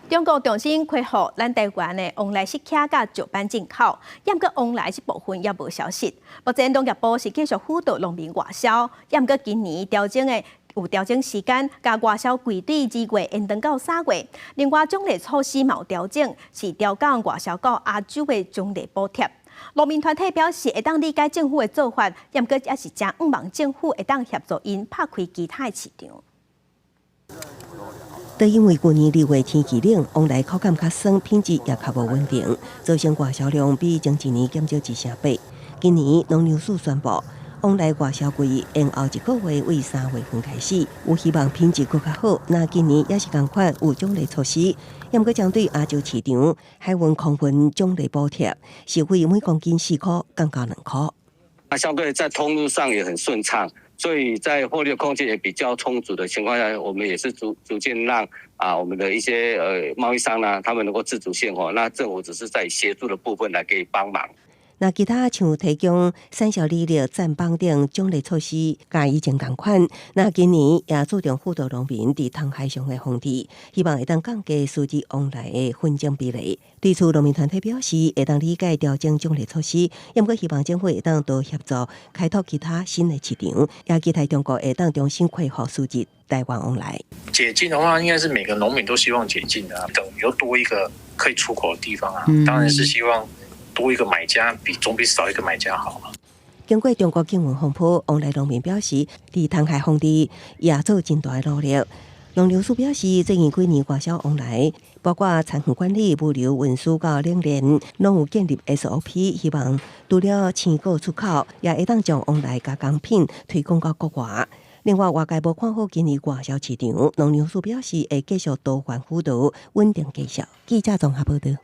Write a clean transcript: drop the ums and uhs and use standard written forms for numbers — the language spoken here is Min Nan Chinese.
中國重新恢復咱台灣的往來釋茄佮石斑進口，毋過往來這部分猶無消息。目前農業部是繼續輔導農民外銷，毋過今年調整的有調整時間，共外銷季對2月延長到3月。另外獎勵措施嘛有調整，是調降外銷到亞洲的獎勵補貼。農民團體表示會當理解政府的做法，毋過也是誠向望政府會當協助𪜶拍開其他的市場。都因為舊年2月天氣冷，往來口感較酸，品質也較無穩定，造成外銷量比前一年減少1.8成。今年農糧署宣布，往來外銷季延後一個月，為3月份開始，有希望品質閣較好。那今年也是仝款有獎勵措施，毋過針對亞洲市場海運空運獎勵補貼，是為每公斤4塊降到2塊。那相對在通路上也很順暢。所以在獲利空間也比較充足的情況下，我們也是逐逐漸讓我們的一些貿易商呢，他們能夠自主現貨，那政府只是在協助的部分來給予幫忙。那其他像提供產銷履歷棧板等獎勵措施，佮以前仝款。那今年也注重輔導農民佇通海上的防治，希望會當降低輸入往來的紛爭比例。對此，農民團體表示會當理解調整獎勵措施，毋過希望政府會當多協助開拓其他新的市場，也期待中國會當重新恢復輸入台灣往來。解禁的話，應該是每個農民都希望解禁的，等於又多一個可以出口的地方啊，當然是希望多一個買家比總比少一個買家好。經過中國禁運風波，往來農民表示，佇通海防治也做真大的努力。農糧署表示，最近幾年外銷往來，包括倉庫管理、物流運輸到冷鏈，攏有建立 SOP，希望除了鮮果出口，也會當將往來加工品推廣到國外。另外，外界無看好今年外銷市場，農糧署表示會繼續多元輔導，穩定價銷。記者綜合報道。